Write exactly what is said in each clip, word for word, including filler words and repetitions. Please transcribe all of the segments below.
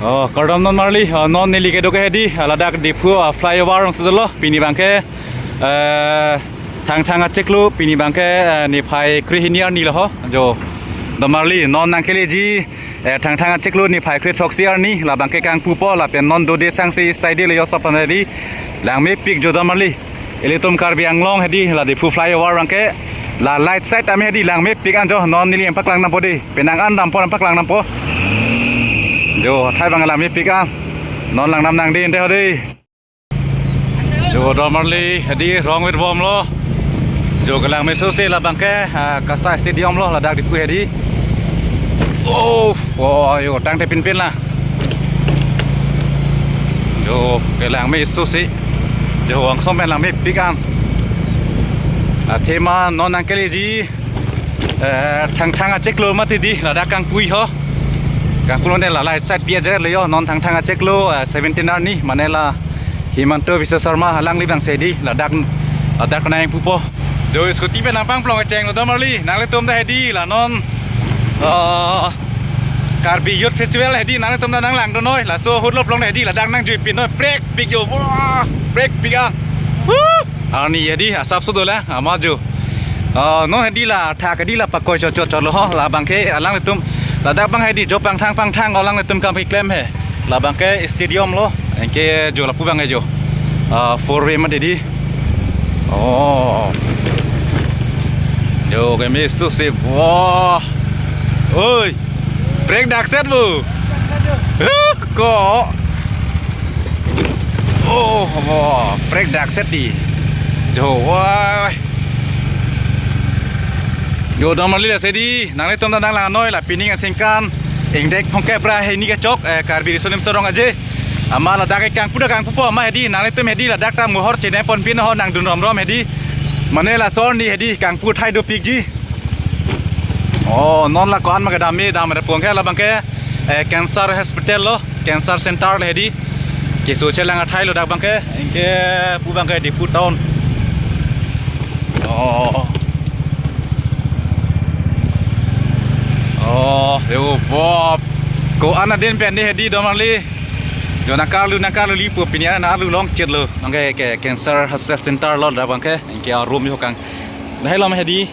Oh, kardom don marli, oh, non neli kedo ke hedi, ladak Diphu, ah, flyover along si dolo, pini abangke, eh, Thangthang achiklo, pini abangke, eh, niphai krehini arni lo ho, jo, don marli, non nangkeleji, eh, Thangthang achiklo niphai krethroksi arni, labangke kangpupo, lapen non dode sangsi saide le yosop than hedi, langmepik jo don marli. Ilitum Karbi Anglong hedi la Diphu flyover abangke la light side tame hedi langmepik an jo non neli nangpaklang dampo dei. Penang an dampo nangpaklang dampo. Jo athai abang langmepik an. Non lang dam nang dei ante ho dei. Jo don marli hedi rong vit bomlo. Jo kelang meso si labangke, ah, KASA Stadium lo ladak Diphu hedi. Oh, oh, jo tangte pinpin la. Jo kelang meso si. Jo angsong pen langmepik an. Athema non nangkeleji, eh, Thangthang achiklo mati di, ladak kangpui ho. Kangpui lo ne la light side pi ajeret le jo, non Thangthang achiklo, eh, seventeen arni, mane la Himanta Biswa Sarma alangli abang si hedi, ladak, ladak nangpupo. Jo scooty pen nangpangplong kecheng lo don marli, nanglitum ta hedi, la non, eh, Karbi Youth Festival hedi, nanglitum ta nanglang dun noi, laso ahut lo plong hedi, ladak nangjui pin noi, prekpik jo, wah, prekpik an. Huh! Arni hedi, asap sudo la, ama jo. Eh, non hedi la, thak hedi la pakoi chot chot chot lo ho, labangke, alanglitum, ladak abang hedi, jo pangthang pangthang, alanglitum kam keklem he. Labangke stadium lo, anke jo lapu abang jo. Ah, four way mati di. Oh. Jo ke meso si, wah. Oi. Brake dakset bu. Huh, ko. Oh, wah, brake dakset di. Jo, wah. Jo don marli lasi di, nanglitum ta nanglang noi la pining aningkan ingdeng phongkep ra hini kechok, eh, Karbi Riso Nimso Rong Aje. Ama ladak ke kangpu ta kangpupo ama hedi, nanglitum hedi ladak ta mohor chene pon pin ho nangdun rom rom hedi. Mane laso arni hedi kangpu athai dopikji. Oh, non la ko-an ma kedam me dam re pon ke labangke, eh, cancer hospital lo, cancer center le hedi. Keso chelang athai lo dak abangke, anke pu abangke Diphu town. Oh. Oh, yo, Bob. Ko-an adin pen ni hedi don marli. Jo nangkarlu nangkarlu lipo pini an arlu longchet lo. Abangke ke cancer hospital center lo dak abangke. Anke arum jo kang. Lahai lo ma hedi.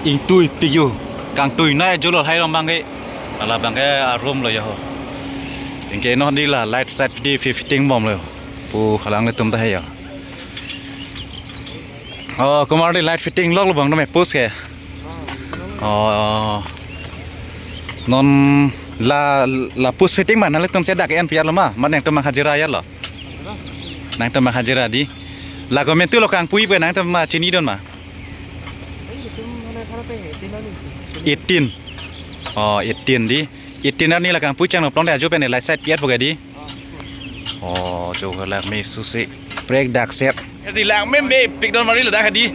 Ingtuipik jo. Kangtui nai jo lo lahai lo abangke. Ala abangke arum lo jo. Anke non di la light side di fi- fitting bomlo. Pu alanglitum ta he jo. Oh, ko marli light fitting lok lo abang tame post ke. Oh. Non la, la post fitting ma nanglitum si dak en pi ajat lo ma, ma nangtum ma hajira ajat lo. Nangtum ma hajira di. La ko mentu lo kangpui pu nangtum ma chini don ma. Eighteen. Oh, eighteen di. Eighteen arni la kangpui chang lo plong de ajo pen light side pi ajat pu ke di. Oh, jo kelak meso si. Brake dakset. Hedi langmepik don marli ladak hedi.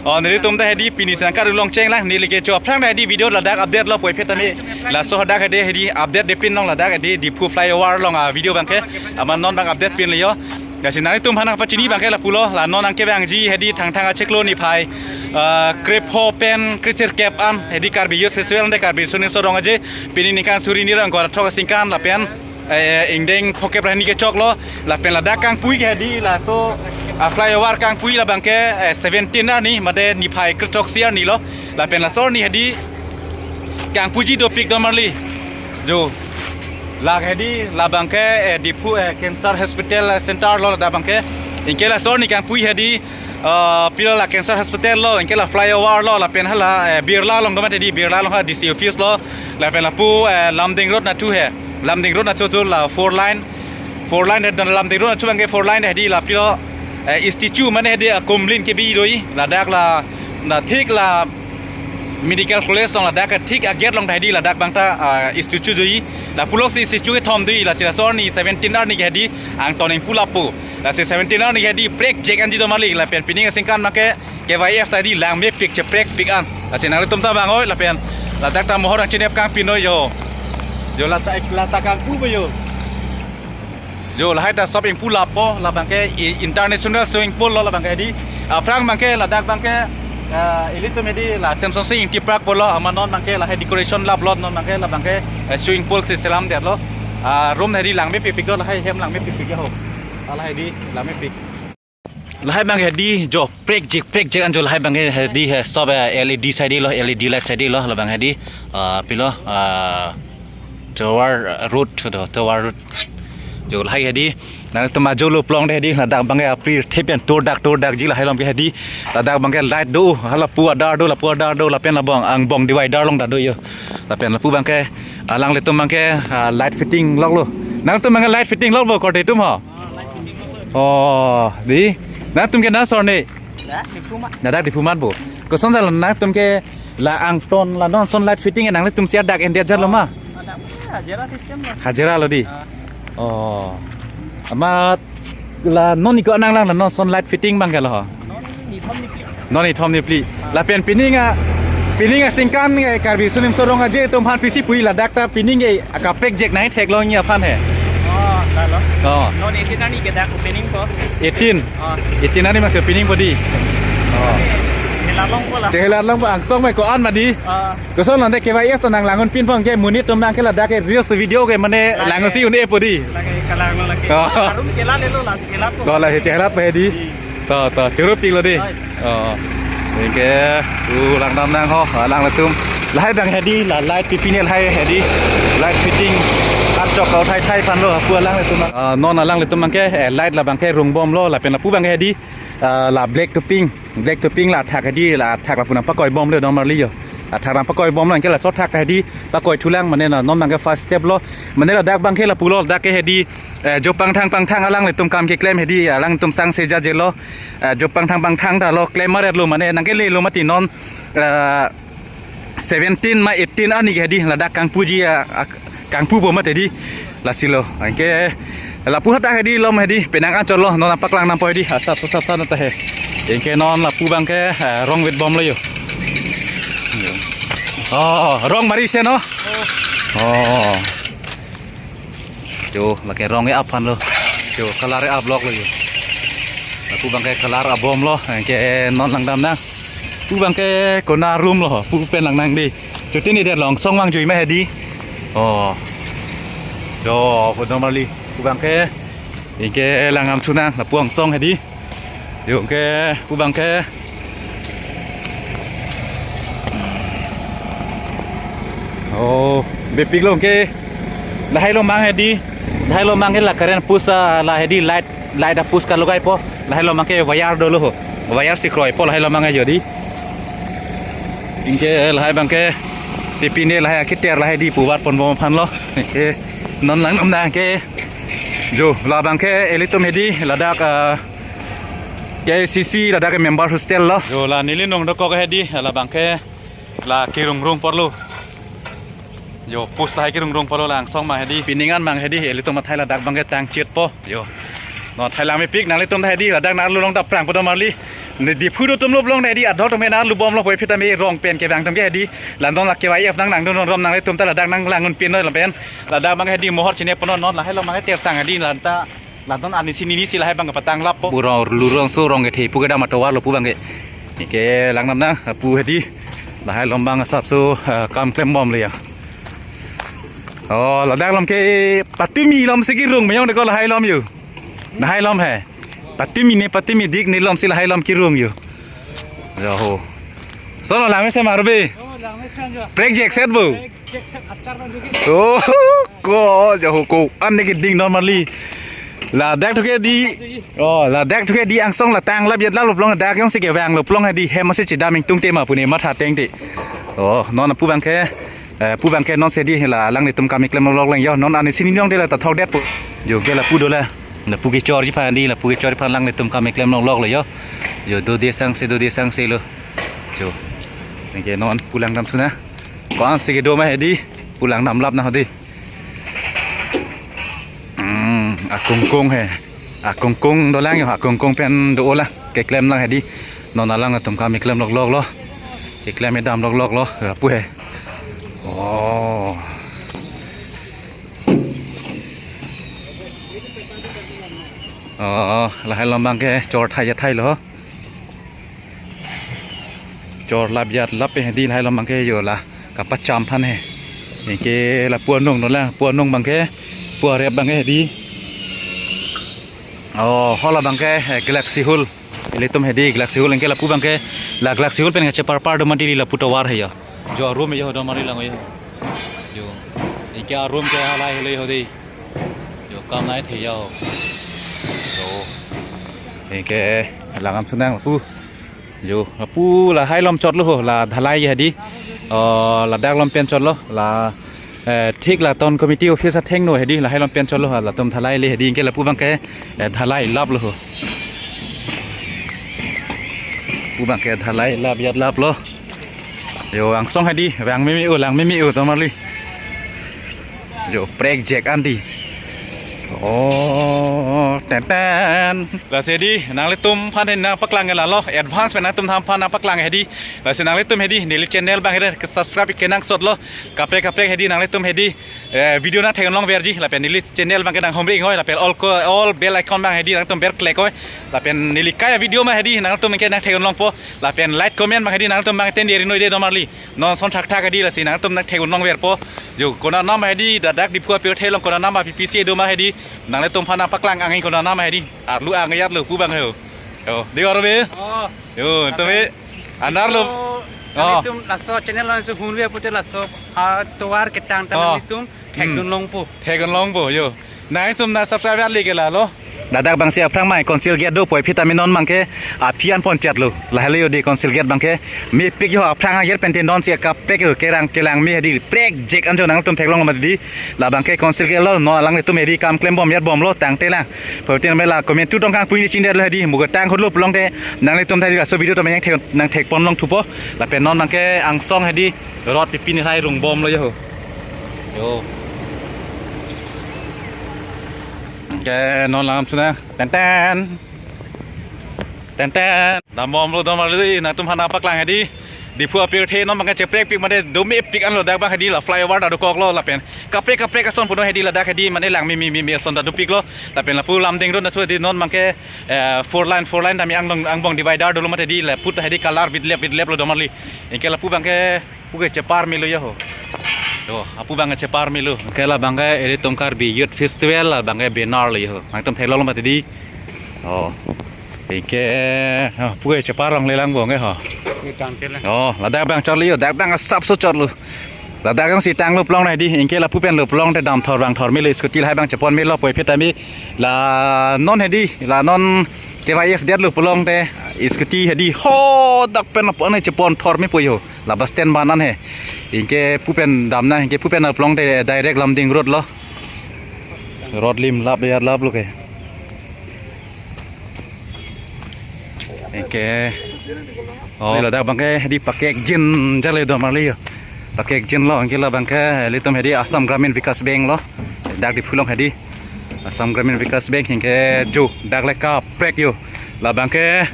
Oh, nelitum ta hedi pini si nangkarlu longcheng lang, neli kecho aphrang ta hedi video ladak update lo puvoiphit tame. Laso hadak hedi hedi update de pin long ladak hedi Diphu flyover along a video abangke. Ama non abang update pin le jo. Lasi nanglitum aphan nangpachini abangke lapu lo, la non nangkevangji hedi Thangthang achiklo niphai, eh, krepho pen kresirkep an hedi Karbi Youth Festival de Karbi Riso Nimso Rong Aje, pini ningkan suri ni ra ingkoi ra throk aningkan lapen, eh, ingdeng phongkep ra hini kechok lo, lapen ladak kangpui ke hedi laso, ah, flyover kangpui labangke, eh, seventeen arni mate niphai krethroksi arni lo, lapen laso arni hedi kangpuji dopik don marli. Jo. La hedi labangke, eh, Diphu, eh, cancer hospital, eh, center lo ladak abangke. Anke laso arni kangpui hedi, eh, pilo la cancer hospital lo, anke la flyover lo, lapen hala, eh, Birla along do mati di, Birla along ha D C office lo, lapen lapu, eh, Lumding Road nathu he, Lumding Road nathu tu la four lane, four lane he, Lumding Road nathu abangke four lane hedi la pilo, eh, institute mane hedi akumlin kebi doi, ladak la, la thik la Medical College along ladak ke thik agate along ta hedi ladak abang ta, ah, institute doi. La puloksi institute kethom doi, lasi laso arni seventeen arni ke hedi angton ingpu lapo. Lasi seventeen arni ke hedi prekjek anji don marli lapen pining aningkan abangke K Y F ta hedi langmepik cheprekpik an. Lasi nanglitum ta vang oi lapen ladak ta mohor nangchinep kangpin noi jo. Jo la ta, la ta kangpu bo jo. Jo, lahai ta sop ingpu lapo, labangke i-, international swimming pool lo labangke hedi. Aphrang abangke ladak abangke, eh, ilitum hedi la Semsonsing Ingti Park pulo, ama non abangke lahai decoration lap lot non abangke labangke, eh, swimming pool si selam det lo. Ah, room hedi langmepikpik do, lahai hem langmepikpik ho. Ah, lahai di langmepik. Lahai abang hedi jo prekjik prekjik an jo, lahai abang hedi he sob, eh, L E D side lo, L E D light side lo, labang hedi, ah, pilo, ah, Tower, ah, Road do, Tower Road. Jo lahai hedi, nangtum ajo lo pulote hedi, ladak abang ke apri thepen todak todakji lahai along ke hedi, ladak abang ke light do, hala pu adar do, lapu adar do, lapen labang angbong divider along ta do yo. Lapen lapu abang ke, alanglitum abang ke, ah, light fitting lok lo. Nangtum abang ke light fitting lok bo korte atum ho. Oh, di. Nangtum ke na sor ne? Dak Diphu mat. Dak Diphu mat bo. Koson jalo nangtum ke la angton la non ason light fitting nanglitum si adak endet jalo ma? Adak hajira system lo. Hajira lo di. Ah. Oh. Amat la non ni ko nanglang la non ason light fitting abang ke lo ho. Non ni thom ni phli. Non ni thom ni phli. Lapen pining a, pining aningkan ke Karbi Sunim Sorong Aje atum aphan pisi pu ladak ta pining ke kaprekjik nai theklong ni aphan he. Oh, lalo. Oh. Non eighteen arni ke dak opening po. Eighteen. Oh. Eighteen arni mas opening po di. Oh. Chehela longpo la. Chehela longpo, angsong mai ko-an ma di. Oh. Koson lande K Y F ta nang lang-un pin pong ke monit atum abang ke ladak ke reels video ke mane lang-un si un-e po di. Lake kalang lo lake. Oh. Arum chehela lelo la chehela po. Ko la he chehela pe di. To, to, choro pik lo di. Hai. Oh. Anke, tu langdam nang ho, alanglitum. Lahai abang hedi, la light pipine lahai hedi. Light fitting, archok kau thai thai aphan lo, lapu alanglitum. Ah, non alanglitum abang ke, eh, light labang ke rungbom lo, lapen lapu abang ke hedi, ah, la black to pink, black to pink la athak hedi, la athak lapu nangpakoi bom lo normally yo. Athak nangpakoi bom lo, anke laso athak hedi, pakoi thulang mane na, non abang ke first step lo, mane ladak abang ke lapu lo, ladak ke hedi, eh, jo pangthang pangthang alanglitum kam keklem hedi, alangtum sang seja jelo, eh, jo pangthang pangthang ta lo klem maret lo mane nangkele lo mati non, eh, seventeen ma eighteen arni ke hedi ladak kangpuji, eh, ak-, kangpu po mati di lasi lo. Anke lapu hadak hedi lom hedi penang anchot lo non paklang nangpo hedi asap sap sap ta he. Anke non lapu abang ke, eh, rong vit bom lo yo. Oh, rong mari se no? Oh. Jo, lake rong e-ap aphan lo. Jo, color e-ap lok lo jo. Lapu abang ke color abom lo, anke non langdam nang. Pu abang ke kona room lo, pu pen lang nang di. Chuti ni det lo angsong vang jui ma hedi. Oh. Jo, pu normally. Pu abang ke, anke langdam thu nang, lapu angsong hedi. Jo, anke, pu abang ke. Oh, bepik lo anke. Lahai along abang hedi. Lahai along abang ke la current post, ah, la hedi light, light a post kalogai po. Lahai along abang ke wire dolo ho. Wire si kroi po lahai along abang ke jo di. Anke lahai abang ke. Tipine lahai akiter lahai di puvat pon bom aphan lo. Anke non langdam nang ke. Jo, labang ke ilitum hedi ladak, ah, K I C C ladak ke member hostel lo. Jo, la neli nong dokok hedi, labang ke la kirung rung porlo. Jo, post lahai kirung rung porlo la angsong ma hedi. Pining an abang hedi, ilitum athai ladak abang ke tang chit po. Jo. Non athai langmepik nanglitum ta hedi, ladak nang arlo along ta prang po do marli. Ne Diphu do atum lo pulote hedi, ador atum nang arlo bom lo poi phita me rong pen kevang atum ke hedi. La non la K Y F nang nang do non rom nanglitum ta ladak nang lang-un pin lo lapen. Ladak abang hedi mohor chine po non, non lahai along abang ke tersang hedi lanta. La non anisi nini si lahai abang ke patang lap po. Bu rong lurong so rong kethe pu kedam atovar lo pu abang ke. Anke langdam nang, pu hedi. Lahai along abang asap so, eh, kam klem bom le ya. Oh, ladak along ke patumi along si kirung mayong de ko lahai along yo. Lahai along he. Patumi ne patumi dik ne along si lahai along kirung yo. Ya ho. Sono langmesen ma Robi. Oh, langmesen jo. Prekjik set bo. Prekjik set achar ban jogi. Oh, ko, jo ho ko. An ne ke ding normally. Ladak thu ke di. Oh, ladak thu ke di angsong la tang lap yet lap lo pulote dak jongsi kevang lo pulote hedi hem si chedam ingtung te ma pu ne matha teng te. Oh, non pu abang ke, eh, pu abang ke non si hedi la alanglitum kam keklem lok lok lang yo. Non anisi nini along te la ta thok det po. Jo ke lapu do la. Lapu kechorji aphan di, lapu kechorji aphan alanglitum kam keklem lok lok lo yo. Jo dode sangse, dode sangse lo. Jo. Anke non pu langdam thu nang. Ko-an si kedo ma hedi, pu langdam lap nang hedi. Hmm, akungkung he. Akungkung dolang yo, akungkung pen do-o la. Keklem lang hedi. Non alanglitum kam keklem lok lok lo. Keklem kedam lok lok lo. Lapu he. Oh. Oh, lahai along abang ke chor thai ya thai lo. Chor lap ya lap pe hedi lahai along abang ke yo la kapacham aphan he. Anke lapu anung no la, pu anung abang ke. Pu arep abangke hedi. Oh, hala abangke, eh, Galaxy Hall. Ilitum hedi Galaxy Hall, anke lapu abangke la Galaxy Hall pen kachepar par do mati, lapu tovar he ya. Jo room ya do mari lang ya. Jo. Anke a room ke halai helo hedi. Jo kam nai the ya. Jo. Anke langdam sunang lapu. Jo, lapu lahai along chotlo ho, la dhalai hedi. Oh, ladak along pen chotlo, la, eh, thik la town committee office athengno hedi, lahai along pen chotlo, latum dhalai le hedi, anke lapu abangke, eh, dhalai laplo ho. Pu abangke dhalai lap yat laplo. Jo, angsong hedi, vang mimi o, lang mimi o, do mari. Jo, prek jek andi. Oh, ten ten. Lasi hedi, nanglitum aphan hedi nangpaklang lalo, advance pen nangtum aphan nangpaklang hedi. Lasi nanglitum hedi, neli channel abang hedi, subscribe kenangsotlo. Kaprek kaprek hedi, nanglitum hedi, eh, video nangtheklong verji, lapen neli channel abangke nanghumri ingoi, lapen all ko, all bell icon abang hedi, nangtum ber click oi. Lapen neli kai video ma hedi, nangtum ke nangtheklongpo. Lapen like comment abang hedi, nangtum abang ten deri noi de do mari. Non son thakthak hedi, lasi nangtum nangtheklong verpo. Jo, konat nam hedi, ladak Diphu apirthe along konat nam api pisi do ma hedi, nanglitum aphan nangpaklang angin konat nam hedi, arlu ang yat lo pu abang ho. Yo, di aro be. Oh. Yo, to be. Anar lo. Oh. Nanglitum laso channel langsung hunve pute laso, ah, tovar ketang ta Oh. nanglitum thekdun longpo. Thekdun longpo, yo. Nangtum nang subscribe le ke lalo. Ladak abangsi aphrang mai council gate do puvoiphit tame non abangke aphi an pon chat lo. Lahelo hedi council gate abangke mepik yo aphrang a gate pen te non si kaprek yo kerang kelang me hedi prek jek anjo nangtum theklong mati hedi. La abangke council gate lo, non alanglitum hedi kam klembom yatbomlo tangte lang. Puvoiphit tame la komantu tongkang puni chingdetlo hedi. Mugo tang hutlo pulote nanglitum ta hedi laso video tame nangthek nangthekpon longthupo. Lapen non abangke angsong hedi rot pipi ni hai rungbomlo yo. Yo. Anke non langdam sunang. Ten ten. Ten ten. Dambomlo do mari, nangtum aphan nangpaklang hedi. Diphu apirthe non abangke cheprek pik mate do mepik anlo, ladak abang hedi la flyover ta dokoklo lapen kaprek kaprek ason punon hedi ladak hedi mane lang mimi mimi ason ta dopiklo. Lapen lapu Lumding Road nathu hedi non abangke, eh, four lane, four lane tame anglong angbong divider dolo mate hedi lapu ta hedi color vidlep vidlep lo do mari. Anke lapu abangke pu kechepar melo ya ho. To, apu abang kechepar melo. Anke la abangke ilitum Karbi Youth Festival la abangke banner lo ya ho. Nangtum theklong mati hedi. Oh. Anke, oh, pu kechepar longle lang abangke ho. Ni tangke lang. Oh, ladak abang chotlo yo, dak abang asapso chotlo. Ladak jongsi tanglo pulote hedi, anke lapu pen lo pulote damthor vangthor melo, scooty lahai abang chepon melo puvoiphit tame la non hedi, la non K Y F detlo pulote scooty hedi hadak pen apon chepon thor mepo yo. La bus stand aban an he. Anke pu pen damnang, anke pu pen pulote direct Lumding Road lo. Road lim lap ya laplo ke. Anke. Oh, ladak abangke hedi pakekjin jale do mari yo. Pakekjin lo, anke la abangke ilitum hedi Assam Gramin Vikash Bank lo. Dak Diphu along hedi. Assam Gramin Vikash Bank anke jo dak le kaprek yo. La abangke,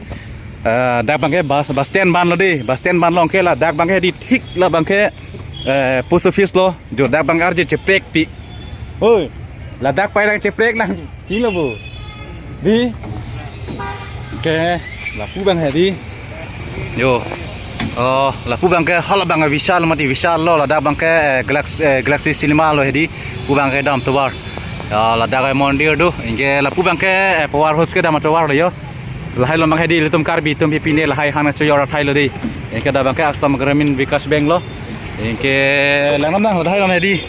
eh, dak abangke bus, bus stand aban lo hedi, bus stand aban lo, anke ladak abangke hedi thik la abangke, eh, post office lo, jo dak abangke arje cheprek pik. Oi, ladak pai lang cheprek lang, kilo bu. Hedi. Anke, lapu abang hedi. Yo. Oh, lapu abangke hala abang Vishal mati Vishal lo, ladak abangke, eh, Galax-, eh, Galaxy Cinema lo hedi, pu abangke dam tovar. Ya, ladak ke mondir do, anke lapu abangke, eh, power house kedam tovar lo yo. Lahai along abang hedi, ilitum Karbi atum pipine lahai han choyor athai lo hedi. Anke dak abangke Assam Gramin Vikash Bank lo. Anke langdam nang lahai along hedi.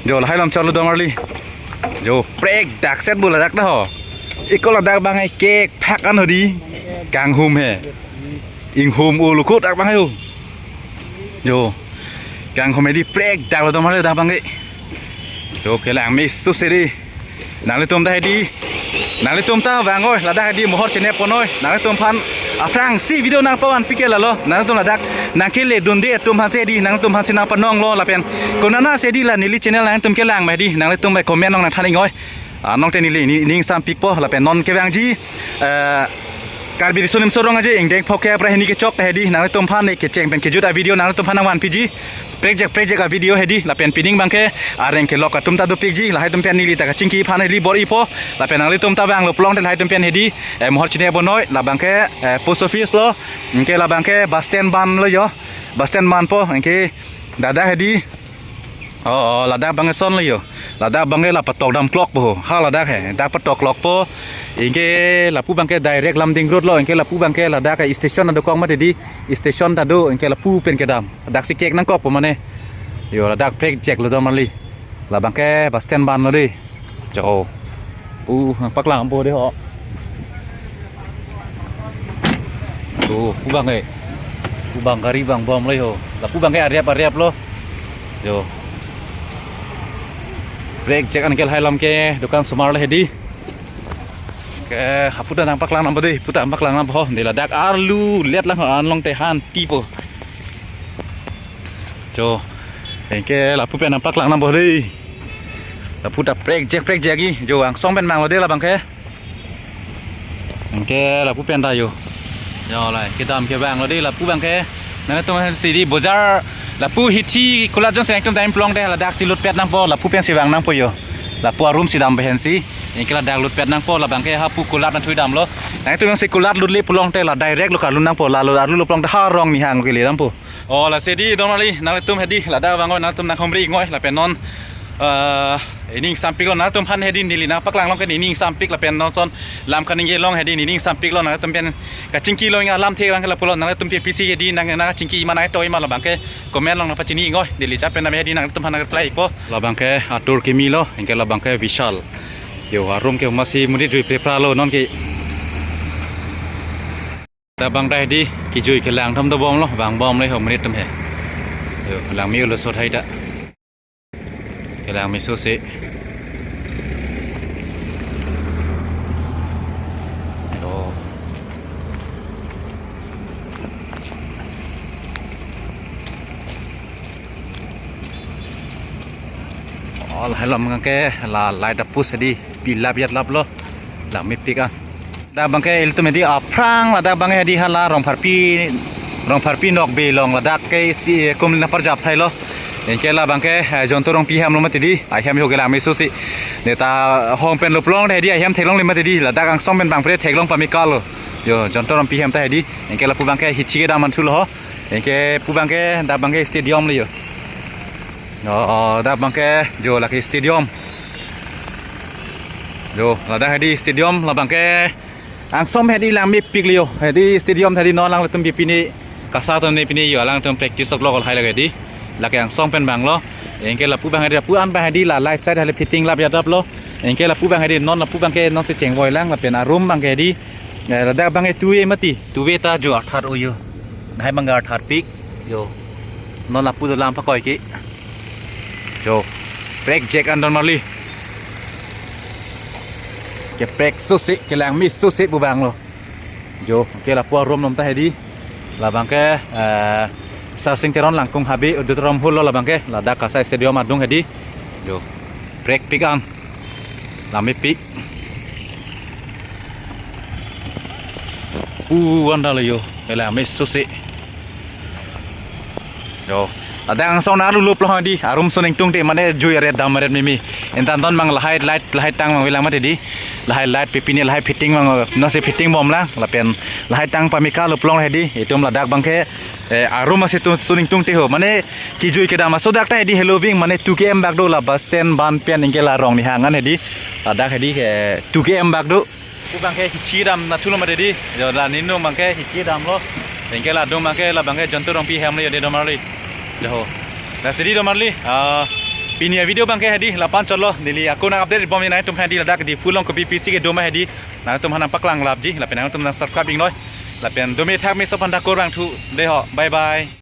Jo, lahai along chotlo do mari. Jo, prek dak set bu ladak ta ho. Iko ladak abang kek phak an hedi. Kanghum he. Inghum o lukut dak abang yo. Jo. Kanghum hedi prek dak lo do mari dak abangke. Jo, kelang me susi hedi. Nanglitum ta hedi. Nanglitum ta vang oi, ladak hedi mohor chenep pon oi. Nanglitum aphan aphrangsi video nangpavanpi ke lalo. Nanglitum ladak nangkeledunde atum aphansi hedi, nanglitum aphansi nangpanonglo lapen konatsi hedi la neli channel nangtum kelang ma hedi. Nanglitum comment along nangthan ingoi. Ah, non te neli ni ning sampikpo lapen non kevangji, eh, Karbi Riso Nimso Rong Aje ingdeng phongkep ra hini kechok hedi, nanglitum aphan ne kecheng pen kejut a video nanglitum aphan nangvanpiji. Prekjak prekjak a video hedi, lapen pining abangke areng kelok atum ta dopikji, lahai atum pen neli ta kachingki aphan hedi bor-ipo, lapen nanglitum ta vanglo pulote lahai atum pen hedi, eh, mohor chenep pon oi, la abangke, eh, post office lo, anke la abangke bus stand aban lo yo, bus stand aban po, anke ladak hedi, Oh, oh, ladak bang ason lo yo. Ladak bang ke la patok damklokpo. Ha ladak he. Dak patok klokpo. Anke lapu bang ke direct Lumding Road lo. Anke lapu bang ke ladak ke station adokok mati di. Station ta do. Anke lapu pen kedam. Daksi kek nangkokpo mane. Yo ladak prek jek lo domarli. Labang ke bus stand ban lo di. Jo. Pu nangpaklang po de ho. Jo, pu bang ke. Pu bang gari bang bom lo ho. Lapu bang ke ariap ariap lo. Jo. Prek jek an ke lahai alam ke dukan osomar lo hedi. Ke hapu ta nangpaklang nangpo de, hapu ta nangpaklang nangpo ho. Di ladak arlu let lang ho, anlong te han pipo. Jo. Anke lapu pen nangpaklang nangpo de. Lapu ta prek jek prek jek i. Jo, angsong pen mang lo de labang ke. Anke lapu pen ta yo. Jo, lahai kedam ke bang lo de lapu bang ke. Nangtum si di bojar lapu hithi kulat jongsi nangtum dam pulote ladak si lutpet nangpo, lapu pensi vang nangpo yo. Lapu arum si dam pen si. Anke ladak lutpet nangpo, labang ke hapu kulat nangthui dam lo. Nangtum si kulat lutle pulote la direct lo kalun nangpo, la lo arlu lo pulote ha Rongnihang kele dampo. Oh, lasi di domarli, nangtum hedi, ladak vang noi, nangtum nanghumri noi, lapen non, eh, ining sampik lo, nangtum aphan hedi neli nangpaklang long ke ining sampik, lapen non ason lam kaningje long hedi ining sampik lo, nangtum pen kachingki lo, inga lamthe vang ke lapu lo, nangtum P P C hedi nang, nangchingki ma nangtoi ma labang ke comment long nangpachini noi, neli cha pen nang hedi nangtum aphan nang reply po. Labang ke atur kimi lo, anke labang ke Vishal. Yo, arum ke masi monit jui prepra lo non ke. Labang ta hedi kejui kelang atum dobom lo, vang bom lo ho monit atum he. Yo, langme ulo sot hai ta. Kelang meso se. Yo. Oh, lahai alam ke la light apus hedi pilap yat lap lo. Langmepik an. Dak bang ke ilitum hedi aphrang ladak bang ke hedi hala Rongpharpi, Rongpharpi Nokbe along ladak ke isti kum nangparjap thai lo. Anke labang ke, eh, Jonto Rongpi ahem lo mati di, ahem ho kelang meso si. Neta hong pen lo pulote hedi ahem theklong le mati di, ladak angsong pen bang pre theklong pame kal lo. Yo, Jonto Rongpi ahem ta hedi. Anke lapu bang ke hithi kedam an thu lo ho. Anke pu bang ke dak bang ke stadium lo yo. Oh, oh, dak bang ke jo lake stadium. Jo, ladak hedi stadium labang ke angsong hedi langmepik lo yo. Hedi stadium hedi non alanglitum pine kasa atum ne pine yo alangtum practice ok lo lahai lake di. Lake angsong pen bang lo. Anke lapu bang hedi lapu an bang hedi la light side hale fitting lap yadap lo. Anke lapu bang hedi non lapu bang ke non si chengvoi lang lapen arum bang ke hedi. Eh, ladak bang ke two-way mati. Two-way ta jo athat o yo. Lahai bang ke athatpik. Yo. Non lapu dolang pakoi ke. Jo. Prek jek an domarli. Keprek sose, kelang meso se pu bang lo. Jo, ke lapu arum nom ta hedi. Labang ke, eh, Sarsing Teron Langkung Habe Auditorium Hall lo labang ke. Ladak Kasai Stadium adung hedi. Jo. Prekpik an. Langmepik. Pu an ta lo yo. Kelang meso se. Jo. Ladak angsong nang lulup lo hedi. Arum so ningtung te mane jui aret dam aret mimi. Antan ton bang lahai light lahai tang bang velang mati di. Lahai light pipine lahai fitting bang non si fitting bom lang. Lapen lahai tang pame kal lo pulote hedi. Itum ladak bang ke, eh, arum asi tu so ningtung te ho. Mane kejui kedam aso dak ta hedi heloving mane two K M bak do la bus stand ban pen anke la Rongnihang an hedi. Ladak hedi ke two K M bak do. Pu bang ke hithi dam nangthu lo mati di. Jo la ninung bang ke hithi dam lo. Anke la adung bang ke labang ke Jonto Rongpi ahem lo yo de domarli. Jo ho. Lasi di domarli. Ah, pini avideo bang ke hedi lapu an chot lo. Neli ako nang update bom nangtum hedi ladak Diphu along kopi pisi kedo ma hedi. Nangtum aphan nangpaklang lapji. Lapen nangtum nang subscribe ik noi. Lapen dome thak meso aphan ta kurvangthu. De ho. Bye bye.